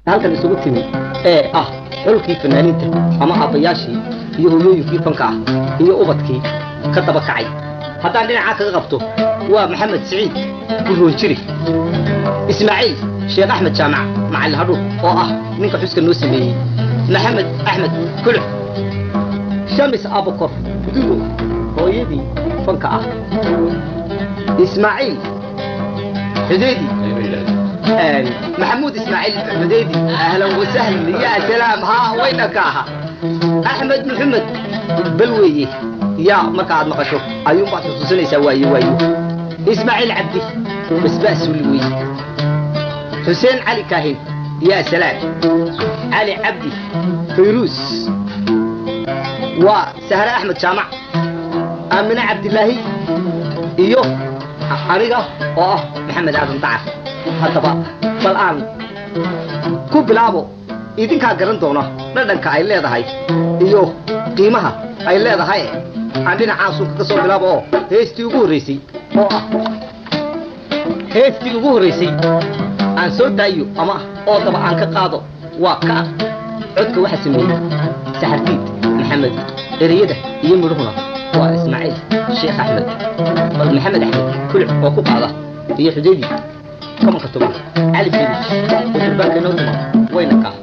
Halkan isugu timi ee ah xulkii fanaaniinta ama aabbayaashii iyo hooyooyinkii fanka ah iyo ubadkii ka daba kacay. Haddaan dhinacaa kaga qabto, waa Maxamed Siciid Gurroonjiri, Ismaaciil Sheekh Axmed Jaamac Macalin Hadhuur oo ah ninka xuska noo sameeyey, Maxamed Axmed Kuluc, Shamis Abukor Gududo hooyadii fanka ah, Ismaaciil Xudeydi, Maxamuud Ismaaciil Xudeydi, ahlan wasahlan, ya salaam, haa waynaka aha, Axmed Maxamed Balweeye, yaa marka aad maqasho ayuunbaad xusuusanaysaa waayo waayo, Ismaaciil Cabdi Basbaas Sulli weeye, Xuseen Cali Kaahin, ya salaam, Cali Cabdi Fayruus, waa Sahre Axmed Jaamac, Aamine Cabdilaahi iyo aniga oo ah Maxamed Aadan Dacar. Haddaba bal aan ku bilaabo, idinkaa garan doona dhadhanka ay leedahay iyo qiimaha ay leedahay. Aan dhinacaasun kaga soo bilaabo oo heestii ugu horreysay oo ah heestii ugu horreysay aan soo daayo ama oo daba aan ka qaado waa ka codka waxaa sameeyey Saxardiid Maxamed, ereyada iyo midhuhuna waa Ismaaciil Sheekh Axmed, bal Maxamed Axmed Kuluc oo ku qaada iyo Xudeydi kamanka toban, Cali Feris oo durbaanka inoo tuma wayna kaa.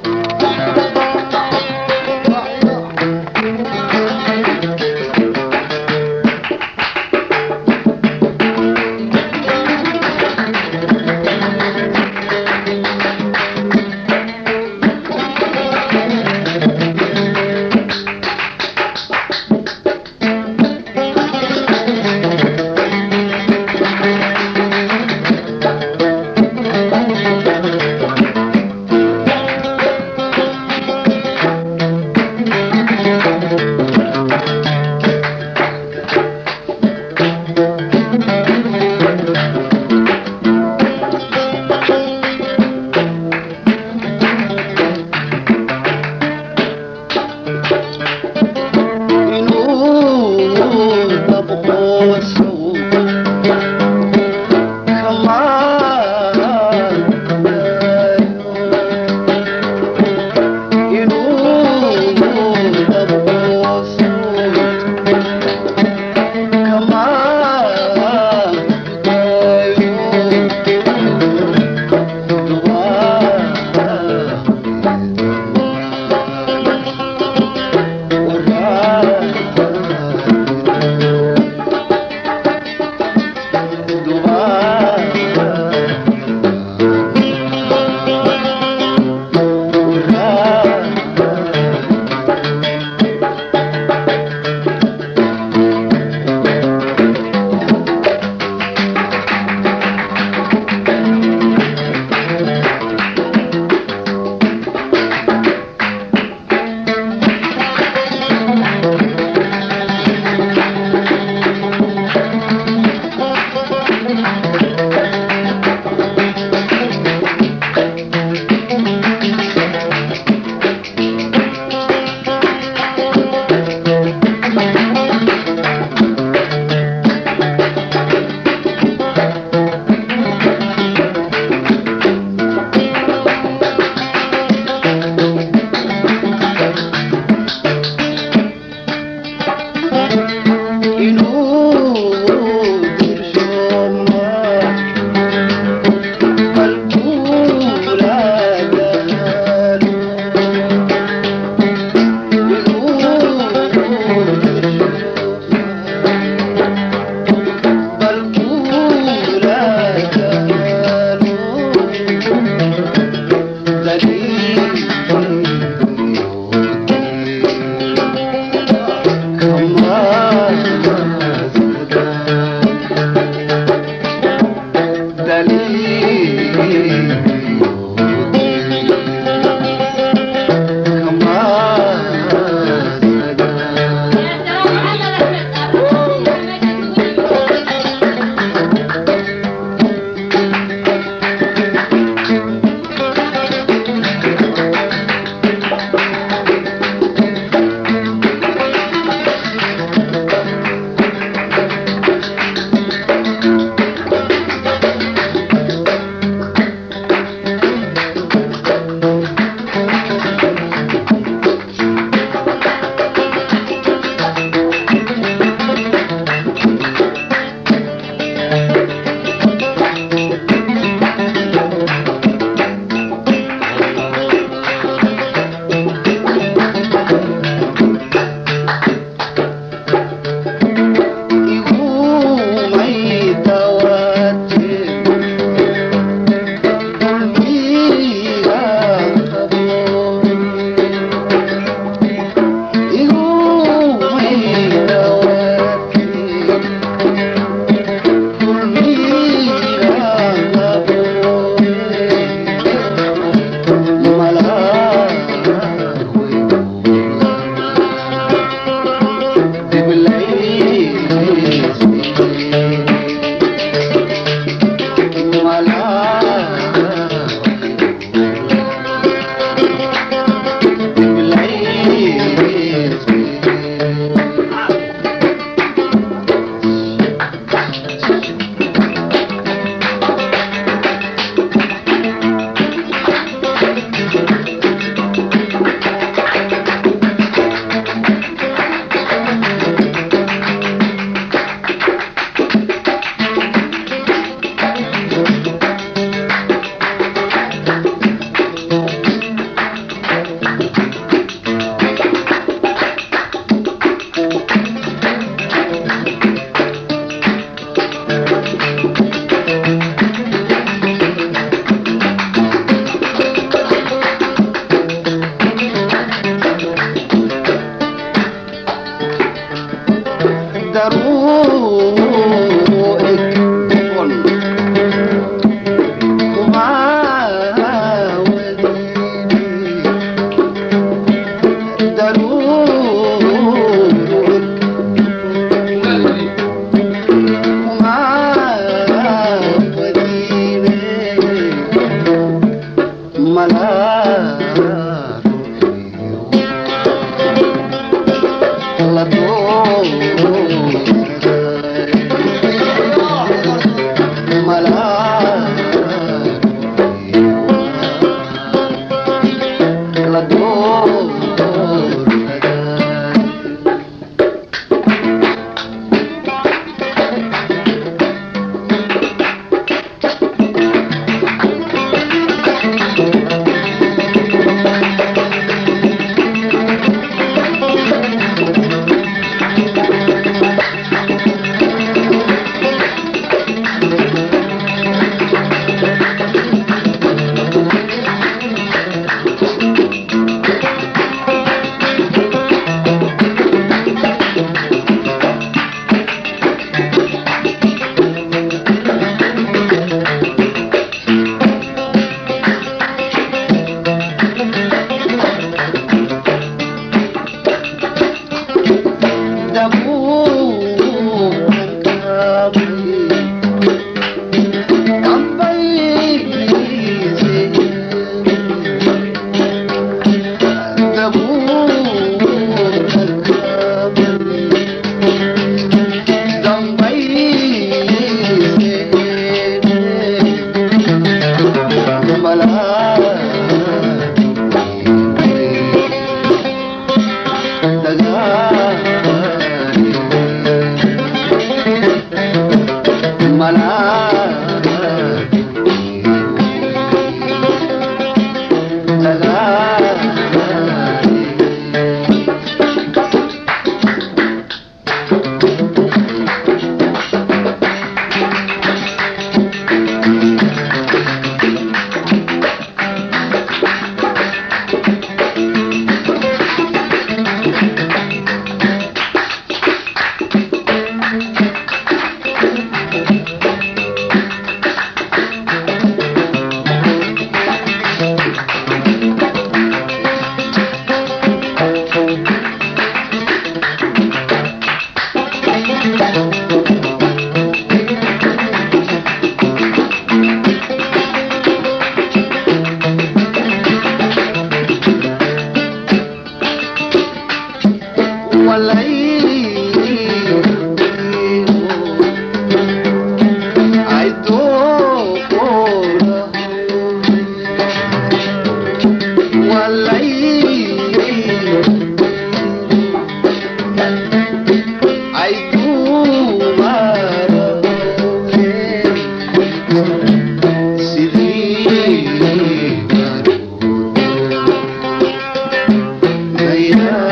Yeah.